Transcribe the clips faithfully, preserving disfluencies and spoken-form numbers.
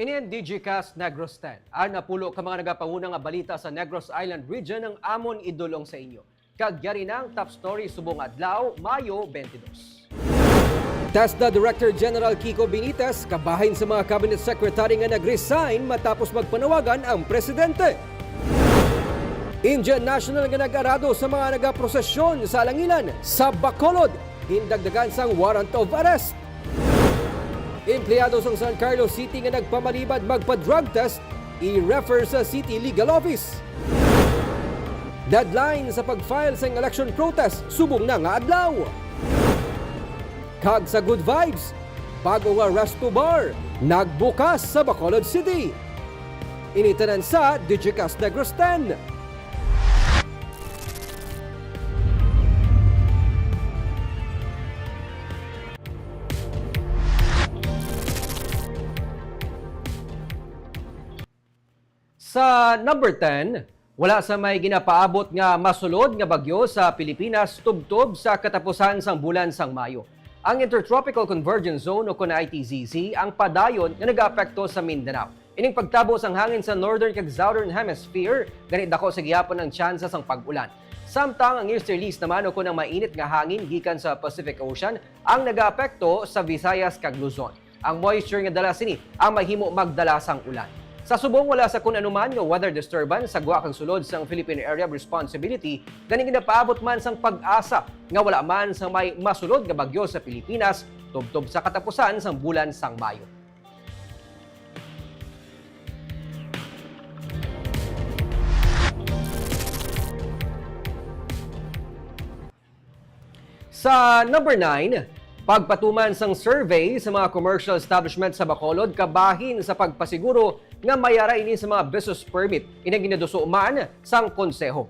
Nin Digicast Negros ten. Ang napulo ka mga nagapanguna nga balita sa Negros Island Region ang amon idulong sa inyo. Kag yari na ang top story subong adlaw, Mayo twenty-two. TESDA Director General Kiko Benitez kabahin sa mga cabinet secretary nga nag-resign matapos magpanawagan ang presidente. Indian national nga nag-arado sa mga nagaprosesyon sa alangilan sa Bacolod, gindagdagan sang warrant of arrest. Empleyado sang San Carlos City nga nagpamalibad magpa-drug test, i-refer sa City Legal Office. Deadline sa pag-file sang election protest subong na nga adlaw. Kag sa Good Vibes, bago nga resto bar nagbukas sa Bacolod City. Ini tanan sa Digicast Negros ten. Sa number ten, wala sa may ginapaabot nga masulod nga bagyo sa Pilipinas tubtob sa katapusan sang bulan sang Mayo. Ang Intertropical Convergence Zone o kon I T Z Z ang padayon nga nagaapekto sa Mindanao. Ining pagtabo sang hangin sa Northern kag Southern Hemisphere, gani dako sa gihapon ang tsansa sang pag-ulan. Samtang ang easterlies naman o kon ang mainit nga hangin gikan sa Pacific Ocean ang nagaapekto sa Visayas kag Luzon. Ang moisture nga dala sini ang mahimo magdala sang ulan. Sa subong, wala sa kun anuman nga weather disturbance sa gwa kag sulod sang Philippine Area of Responsibility, gani ginapaabot man sang pag-asa nga wala man sang may masulod nga bagyo sa Pilipinas tubtob sa katapusan sang bulan sang Mayo. Sa number nine, pagpatuman sang survey sa mga commercial establishment sa Bacolod kabahin sa pagpasiguro nga may ara ini sa mga business permit, ini ginaduso man sang konseho.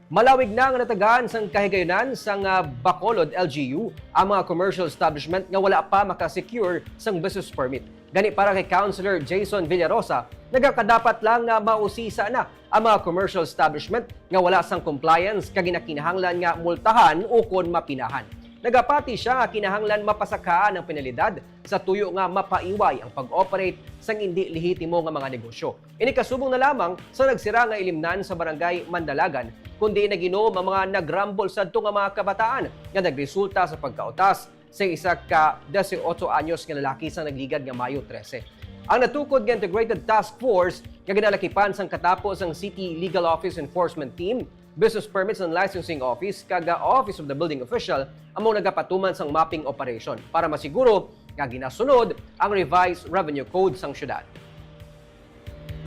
Malawig na nga natagaan sang kahigayunan sang, ah, Bacolod L G U ang mga commercial establishment nga wala pa maka-secure sang business permit. Gani, para kay Councilor Jason Villarosa, nagakadapat lang nga mausisa na ang mga commercial establishment nga wala sang compliance kag ginakinahanglan nga multahan ukon mapinahan. Nagapati sia nga kinahanglan mapasakahan ang penalidad sa tuyo nga mapaiway ang pag-operate sang indi lehitimo nga mga negosyo. Ini kasubong na lamang sa nagsira nga ilimnan sa Barangay Mandalagan, kundi nag-inom ang mga nagrambol sadto nga mga kabataan nga nagresulta sa pagkautas sa isa ka disiotso anyos nga lalaki sang nagligad nga Mayo trese. Ang natukod nga Integrated Task Force nga ginalakipan sang katapo sang City Legal Office Enforcement Team, Business Permits and Licensing Office, kag, ah, Office of the Building Official amo nagapatuman sang mapping operation para masiguro nga ginasunod ang Revised Revenue Code sang syudad.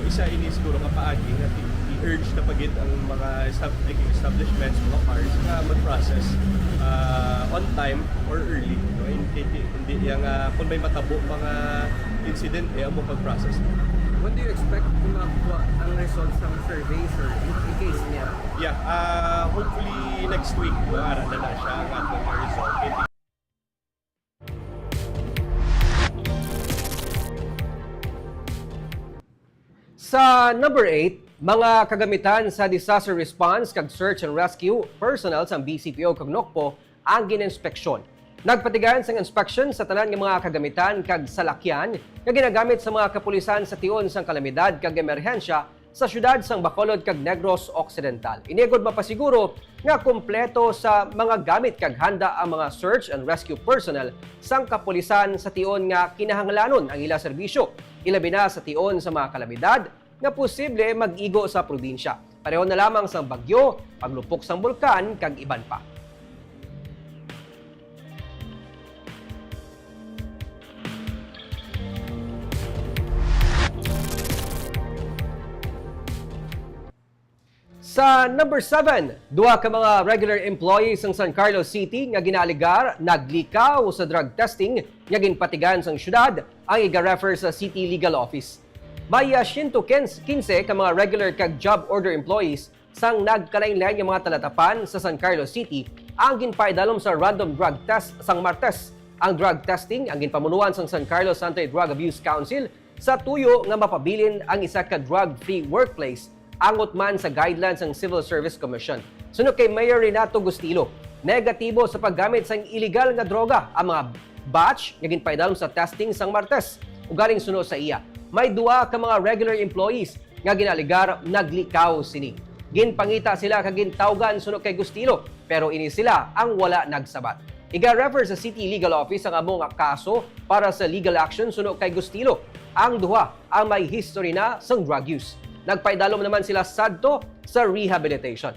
Isa ini siguro nga paagi nga i-, i-urge na pa gid ang mga estab-, like, establishments, mga bars, nga mag-process, ah, on time or early, no? In, in, in, hindi yang, ah, kung may matabo mga incident, eh, amo pag-process. When do you expect na makuha ang results ng survey, sir, in, in case niya? Yeah, ah, hopefully next week, no, ara na na siya ang atong result. Sa number eight, mga kagamitan sa disaster response kag search and rescue personnel sang B C P O kag NOCPO ang gin-inspeksyon. Nagpatigayon sang inspection sa tanan nga mga kagamitan kag salakyan nga ginagamit sa mga kapulisan sa tion sang kalamidad kag emerhensya sa siyudad sang Bacolod kag Negros Occidental. Ini gud mapasiguro nga kompleto sa mga gamit kag handa ang mga search and rescue personnel sang kapulisan sa tion nga kinahanglanon ang ila serbisyo, ilabi na sa tion sa mga kalamidad nga posible mag-igo sa probinsya, pareho na lamang sang bagyo, paglupok sang bulkan, kag iban pa. Sa number seven, duha ka mga regular employees sang San Carlos City nga ginaalegar naglikaw sa drug testing nga ginpatigayon sang syudad ang iga-refer sa City Legal Office. May, ah, siyento quince ka mga regular kag job order employees sang nagkalainlain nga mga talatapan sa San Carlos City ang ginpaidalom sa random drug test sang Martes. Ang drug testing ang ginpamunuan sang San Carlos Anti-Drug Abuse Council sa tuyo nga mapabilin ang isa ka drug-free workplace, angot man sa guidelines sang Civil Service Commission. Suno kay Mayor Renato Gustilo, negatibo sa paggamit sang iligal nga droga ang mga batch nga ginpaidalom sa testing sang Martes. Ugaling suno sa iya, May duha ka mga regular employees nga ginalegar naglikaw sini. Ginpangita sila kag gintawgan suno kay Gustilo, pero ini sila ang wala nagsabat. Iga-refer sa City Legal Office ang amo nga kaso para sa legal action suno kay Gustilo. Ang duha ang may history na sang drug use. Nagpaidalom naman sila sadto sa rehabilitation.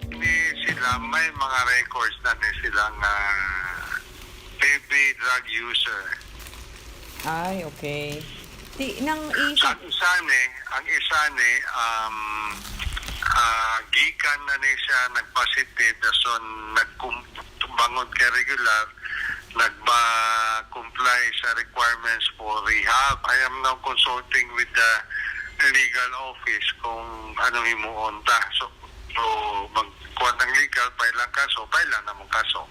Ni sila, may mga records na ni sila nga heavy drug user. Ay, okay. Ti, nang isa, Ang isa ni, ang isa ni, um, ah, gikan na ni siya nagpositive, dason nagkum-, bangon kay regular, nagba-comply sa requirements for rehab. I am now consulting with the legal office kung anong himuon ta. So, so magkuha ng legal, file ang kaso, file lang namang kaso.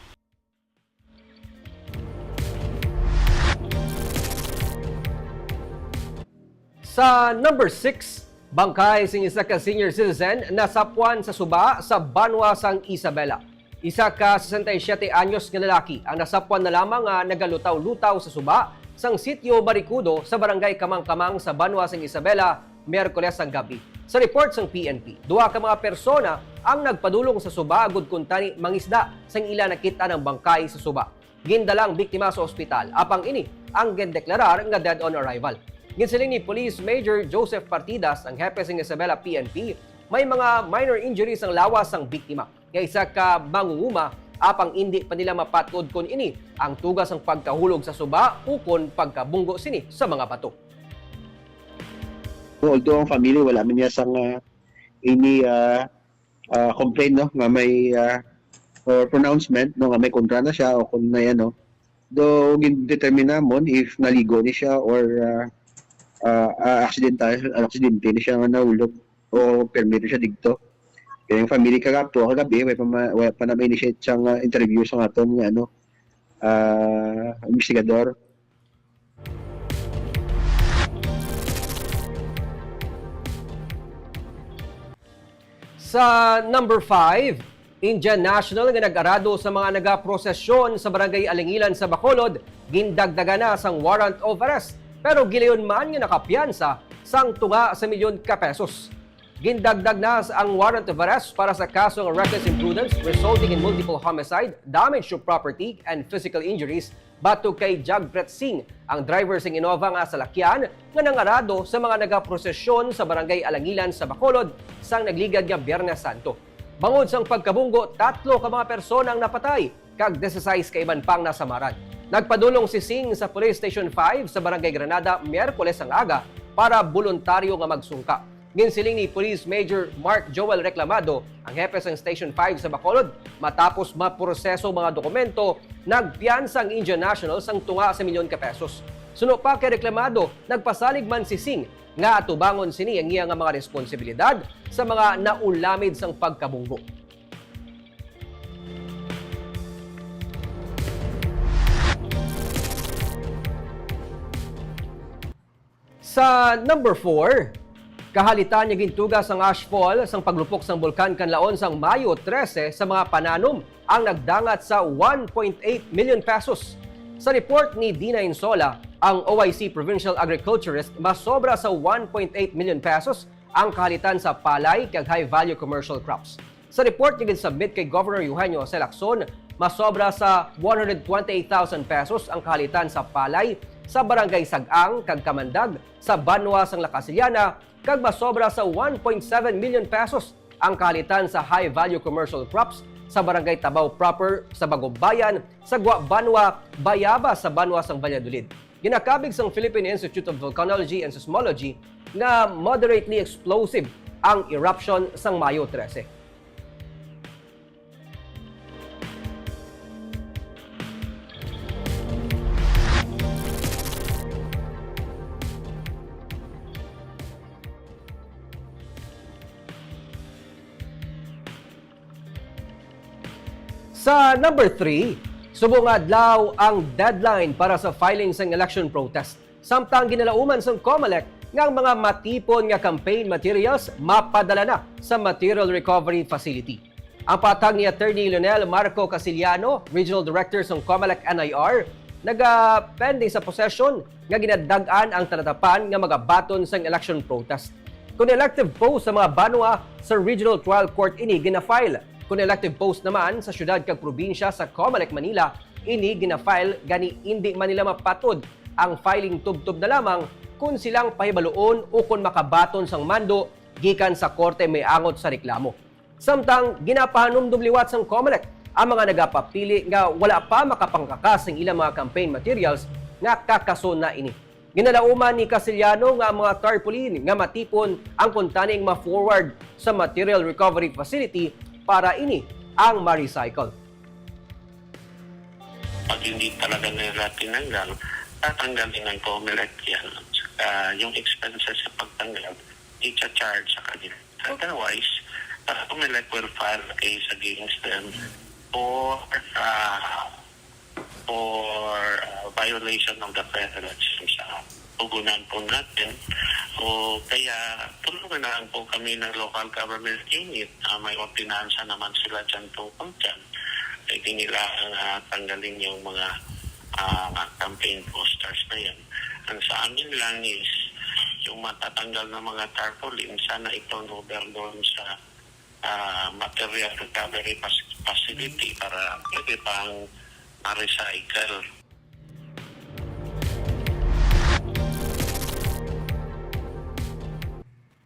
Sa number six, bangkay sing isa ka senior citizen nasapwan sa suba sa banwa sang Isabela. Isa ka sesenta y siyete anyos nga lalaki ang nasapwan na lamang nga nagalutaw-lutaw sa suba sang sitio Baricudo sa barangay Kamangkamang sa banwa sang Isabela, Miyerkules sang gabi. Sa report sang P N P, duha ka mga persona ang nagpadulong sa suba agud kuntani mangisda sang ila nakit-an ang bangkay sa suba. Gindala ang biktima sa ospital, apang ini ang gindeklarar nga dead on arrival. Ginsiling ni Police Major Joseph Partidas, ang hepe sang Isabela P N P, may mga minor injuries ang lawas sang biktima, nga isa ka mangunguma, apang indi pa nila mapat-od kon ini ang tuga sang pagkahulog sa suba ukon pagkabunggo sini sa mga bato. Although ang family wala man niya sang ah, any ah, ah, complaint, no, nga may ah, or pronouncement, no, nga may kontra na siya o kung may ano. Though gindetermine namon if naligo ni siya or ah, ah, ah, accidental, aksidente ni siya nga nahulog o permi ni siya didto. Kaya yung family kagapo, kagabi, wala pa, ma- wala pa na ma-initiate siyang ah, interview sa aton nga ano, ah, investigador. Sa number five, Indian national nga nag-arado sa mga nagaprosesyon sa Barangay Alingilan sa Bacolod, gindagdagan na sang warrant of arrest, pero gilayon man nga nakapiyansa sang tunga sa milyon ka pesos. Gindagdag na ang warrant of arrest para sa kaso nga reckless imprudence resulting in multiple homicide, damage to property, and physical injuries batok kay Jagpret Singh, ang driver sing Innova nga salakyan nga nangarado sa mga nagaprosesyon sa Barangay Alangilan sa Bacolod sang nagligad nga Biyernes Santo. Bangod sang pagkabunggo, tatlo ka mga persona ang napatay kag disisais ka iban pang nasamaran. Nagpadulong si Singh sa Police Station five sa Barangay Granada Miyerkules ang aga para boluntaryo nga magsungka. Ginsiling ni Police Major Mark Joel Reclamado, ang hepe sang Station five sa Bacolod, matapos maproseso mga dokumento, nagpiyansa ang Indian national sang tunga sa milyon ka pesos. Suno pa kay Reclamado, nagpasalig man si Singh nga atubangon sini ang iya nga mga responsibilidad sa mga naulamid sang pagkabunggo. Sa number four, kahalitan nga gintuga sang ashfall sang paglupok sang Bulkan Kanlaon sang Mayo trese sa mga pananom ang nagdangat sa one point eight million pesos. Sa report ni Dina Insola, ang O I C provincial agriculturist, masobra sa one point eight million pesos ang kahalitan sa palay kag high-value commercial crops. Sa report nga gin-submit kay Governor Eugenio Jose Lacson, masobra sa one hundred twenty-eight thousand pesos ang kahalitan sa palay sa Barangay Sag-ang kag Kamandag sa banwa sang La Casillana, kag masobra sa one point seven million pesos ang kahalitan sa high-value commercial crops sa Barangay Tabao proper sa Bagumbayan, sa Gua Banwa, Bayabas sa banwa sang Valladolid. Ginakabig sang Philippine Institute of Volcanology and Seismology nga moderately explosive ang eruption sang Mayo trese. Sa number three, subong nga adlaw ang deadline para sa filing sang election protest. Samtang ginalauman sang Comelec nga ang mga matipon nga campaign materials mapadala na sa Material Recovery Facility. Ang pahayag ni Attorney Lionel Marco Casiliano, Regional Director sang Comelec N I R, nagapending sa posesyon nga ginadag-an ang talatapan nga magabaton sang election protest. Kon elective post sa mga banwa, sa Regional Trial Court ini gina-file. Kon elective post naman sa siyudad kag probinsya, sa Comelec Manila ini gina-file, gani indi man nila mapatod ang filing tubtob na lamang kon silang pahibaluon ukon makabaton sang mando gikan sa korte may angot sa reklamo. Samtang ginapahanumdom liwat sang Comelec ang mga nagapapili nga wala pa makapangkaka sing ilang mga campaign materials nga kakason na ini. Ginalauman ni Castellano nga ang mga tarpaulin nga matipon ang kuntaning ma-forward sa Material Recovery Facility para ini ang ma-recycle. Pag hindi talaga nila tinanggal, tatanggalin ng Comelec yan. Saka yung expenses sa pagtanggal, i-charge sa kanila. Otherwise, uh, Comelec will file a case against them for uh, for uh, violation of the Fair Elections Act. Tugunan po natin. O kaya tulungan na lang po kami ng local government unit. Uh, may ordinansa naman sila dyan tungkol dyan. Pwede nila uh, tanggalin yung mga uh, campaign posters na yan. Ang sa amin lang is yung matatanggal ng mga tarpaulin, sana i-turn over doon sa uh, material recovery facility para pwede pang ma-recycle.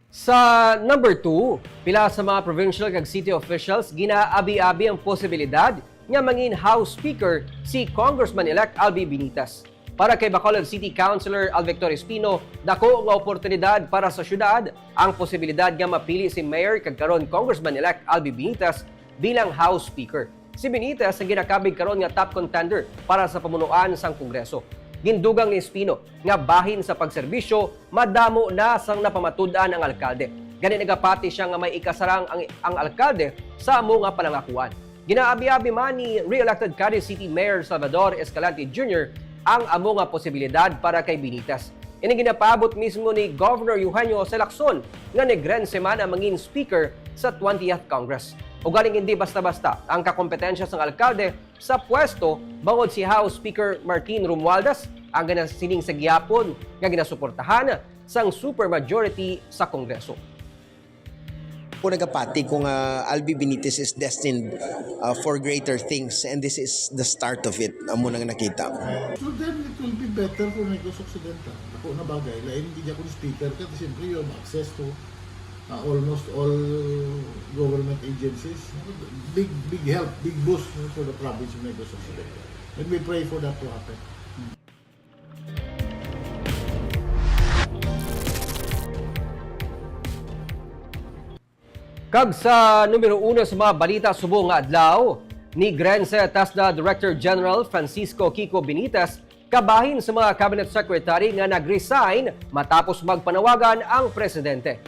Sa number two, pila sa mga provincial kag city officials ginaabi-abi ang posibilidad nga mangin House Speaker si Congressman-elect Albi Benitez. Para kay Bacolod City Councilor Alvictor Espino, dako nga oportunidad para sa syudad ang posibilidad nga mapili si Mayor kag karon Congressman-elect Albi Benitez bilang House Speaker. Si Benitez ang ginakabig karon nga top contender para sa pamunuan sang Kongreso. Gindugang ni Espino nga bahin sa pagserbisyo, madamo na sang napamatud-an ang alkalde. Gani nagapati siya nga may ikasarang ang, ang alkalde sa amo nga palangakuan. Ginaabi-abi man ni re-elected Cadiz City Mayor Salvador Escalante Junior ang amo nga posibilidad para kay Benitez. Ini ginapaabot mismo ni Governor Eugenio Jose Lacson nga Negrense man ang mangin speaker sa twentieth Congress. Ugaling hindi basta-basta ang kakompetensya sang alkalde sa pwesto, bangod si House Speaker Martin Romualdez ang ginasiling sa gihapon nga ginasuportahan sang supermajority sa Kongreso. Ako nagapati ko nga Albi Benitez is destined uh, for greater things, and this is the start of it. Amo nang nakita. So then it will be better for Negros Occidental. Ako na bagay, lain gid ako ni speaker ka, siyempre you have access to uh, almost all government agencies. Big big help, big boost for the province of Negros Occidental. And we pray for that to happen. Kag sa numero uno sa mga balita subong nga adlaw, ni Grense TESDA Director General Francisco Kiko Benitez kabahin sa mga cabinet secretary nga nag-resign matapos magpanawagan ang presidente.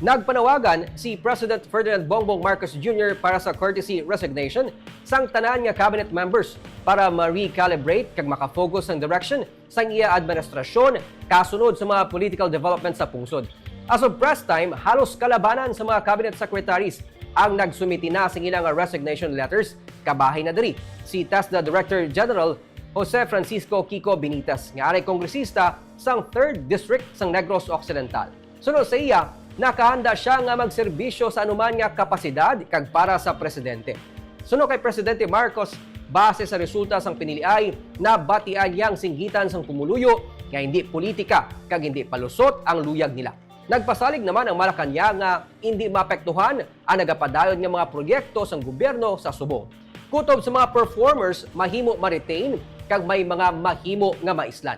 Nagpanawagan si President Ferdinand Bongbong Marcos Junior para sa courtesy resignation sang tanan nga cabinet members para ma-recalibrate kag makafocus ang direction sang iya administrasyon kasunod sa mga political development sa pungsod. As of press time, halos kalabanan sa mga cabinet secretaries ang nagsumiti na sa ilang resignation letters. Kabahin na diri si TESDA Director General Jose Francisco Kiko Benitez, nga aray kongresista sang Third District sang Negros Occidental. Suno sa iya, nakahanda sia nga magserbisyo sa anuman nga kapasidad kag para sa presidente. Suno kay Presidente Marcos, base sa resulta sang piniliay, nabatian niya ang singgitan sang pumuluyo nga hindi politika kag hindi palusot ang luyag nila. Nagpasalig naman ang Malacañang nga hindi maapektuhan ang nagapadayon nga mga proyekto sang gobyerno sa subong. Kutob sa mga performers, mahimo ma-retain kag may mga mahimo nga maislan.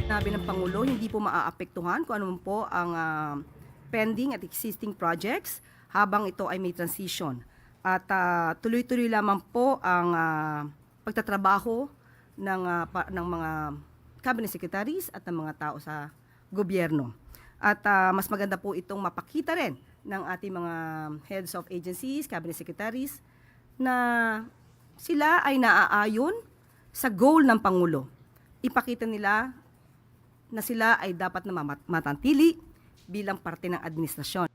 Sinabi ng Pangulo, hindi po maaapektuhan kung ano man po ang uh, pending at existing projects habang ito ay may transition. At uh, tuloy-tuloy lamang po ang uh, pagtatrabaho ng, uh, pa, ng mga cabinet secretaries at ng mga tao sa gobyerno. At uh, mas maganda po itong mapakita rin ng ating mga heads of agencies, cabinet secretaries, na sila ay naaayon sa goal ng Pangulo. Ipakita nila na sila ay dapat na mamatantili bilang parte ng administrasyon.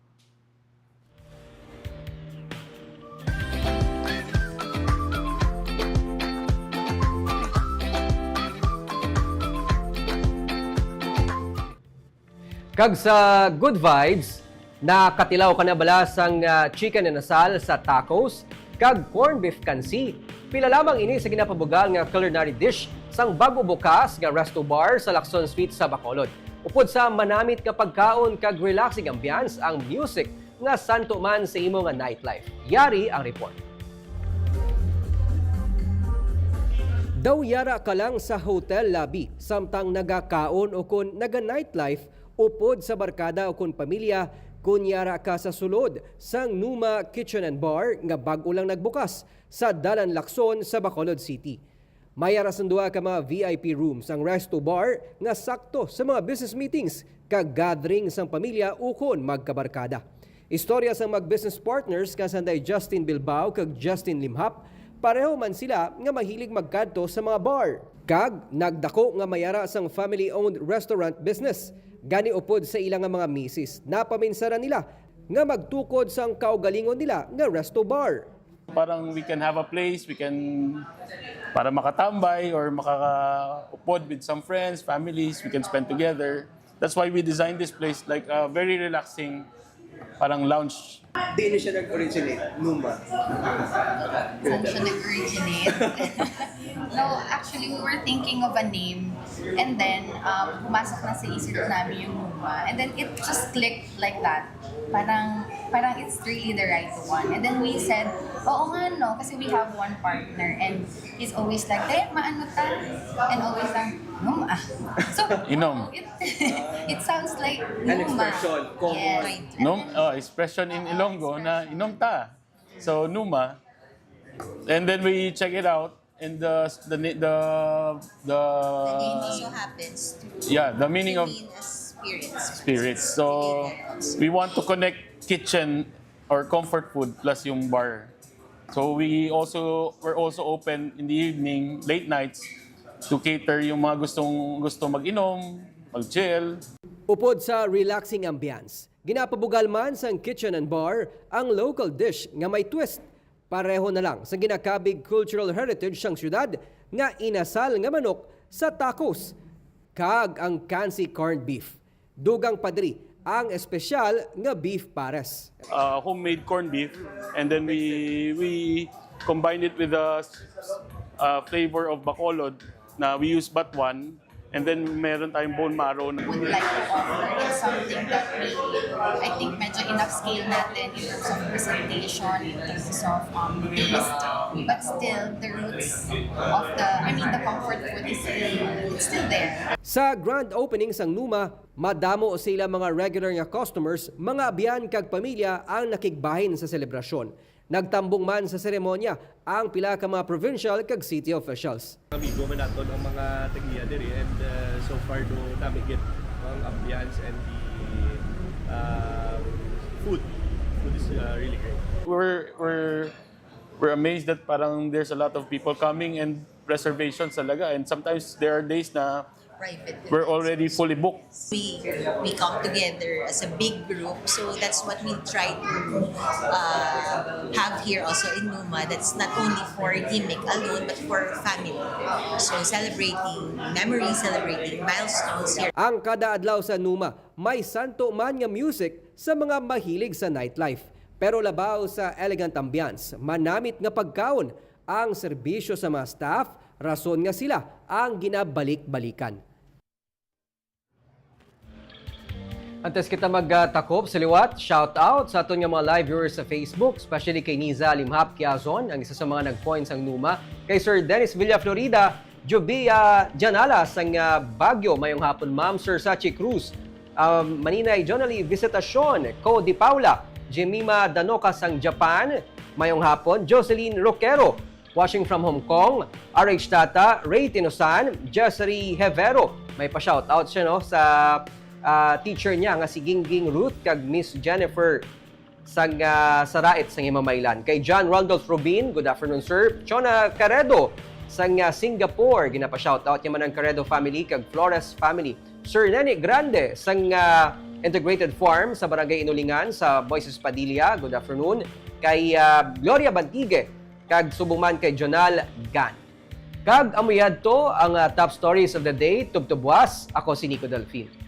Kag sa good vibes, nakatilaw ka na bala sang, ah, chicken inasal sa tacos kag corned beef kansi? Pila lamang ini sa ginapabugal nga culinary dish sang bag-o bukas nga resto bar sa Lacson Street sa Bacolod. Upod sa manamit nga pagkaon kag relaxing ambiance, ang music nga santo man sa imo nga nightlife. Yari ang report. Daw yara ka lang sa hotel lobby samtang nagakaon o kon naga-nightlife upod sa barkada o kon pamilya kon yara ka sa sulod sang Numa Kitchen and Bar nga bag-o lang nagbukas sa Dalan Lacson sa Bacolod City. May ara sang duha ka mga V I P rooms ang resto bar nga sakto sa mga business meetings kag gathering sang pamilya ukon magkabarkada. Istorya sang mag-business partners nga sanday Justin Bilbao kag Justin Limhap, pareho man sila nga mahilig magkadto sa mga bar. Kag nagdako nga may ara sang family-owned restaurant business. Gani upod sa ila nga mga misis, napaminsaran nila nga magtukod sang kaugalingon nila nga resto bar. Parang we can have a place, we can, para makatambay or makakaupod with some friends, families, we can spend together. That's why we designed this place like a very relaxing, parang lounge. Diin siya nag-originate, Numa? Saan siya nag-originate? No, actually, we were thinking of a name. And then, um, pumasok na sa isip namin yung Numa. And then, it just clicked like that. Parang, parang it's really the right one. And then we said, oo nga no, kasi we have one partner and he's always like, eh, maano ta? And always like, Numa. So, Inom. It, it sounds like An Numa. Expression, common. Yes. Nom, oh, expression in Ilonggo na inom ta. So, Numa. And then we check it out. And the the ni- the the, The name also happens to yeah, the meaning to of mean as spirits. spirits. So we want to connect kitchen or comfort food plus yung bar. So we also we're also open in the evening, late nights, to cater yung mga gustong gusto mag-inom, mag-chill. Upod sa relaxing ambiance, ginapabugal man sang kitchen and bar ang local dish nga may twist. Pareho na lang sa ginakabig cultural heritage sang syudad nga inasal nga manok sa tacos kag ang kansi corned beef. Dugang pa diri ang espesyal nga beef pares. Uh, homemade corned beef, and then we we combine it with the uh, flavor of bacolod na we use batuan, and then meron tayong bone marrow. Would like to offer is something that we, I think, medyo in-upscale natin in terms of presentation, in terms of um, taste, but still the roots of the, I mean, the comfort food is still, it's still there. Sa grand opening sang Numa, madamo sa ila mga regular nga customers, mga abyan kag pamilya ang nakigbahin sa selebrasyon. Nagtambong man sa seremonya ang pila ka mga provincial kag city officials. Amigo man naton ang mga tagiya diri, and uh, so far do nami gid ang ambiance and the uh, food. Food is uh, really great. We're we're we're amazed that parang there's a lot of people coming and reservations talaga, and sometimes there are days na Private we're already fully booked. We we come together as a big group, so that's what we try to uh, have here also in Numa. That's not only for gimmick alone, but for family. So celebrating memories, celebrating milestones here. Ang kada adlaw sa Numa, may santo man nga music sa mga mahilig sa nightlife. Pero labaw sa elegant ambiance, manamit nga pagkaon, ang serbisyo sa mga staff, rason nga sila ang ginabalik-balikan. Antes kita magtakop sa liwat, shout out sa aton nga mga live viewers sa Facebook, especially kay Niza Limhap Kiazon, ang isa sa mga nag-point sang Numa, kay Sir Dennis Villaflorida, Jubia Janala sang ah, Baguio, mayong hapon ma'am, Sir Sachi Cruz, um, Maninay Jonalie Visitacion, Co Di Paula, Jemima Danoka sang Japan, mayong hapon, Jocelyn Roquero, watching from Hong Kong, R H Tata, Ray Tinosan, Jessary Hevero. May pa-shoutout siya no sa ah, teacher niya nga si Gingging Ruth kag Miss Jennifer sang ah, Sarait sang Himamaylan. Kay John Randolph Rubin, good afternoon sir. Chona Caredo sang ah, Singapore, ginapa-shoutout niya man ang Caredo family kag Flores family. Sir Nene Grande sang ah, Integrated Farm sa Barangay Inulingan sa Moises Padilla, good afternoon. Kay ah, Gloria Bantigue, kag subong man kay Jonal Gan. Kag amo yadto ang ah, top stories of the day, tubtob buas. Ako si Nico Delfin.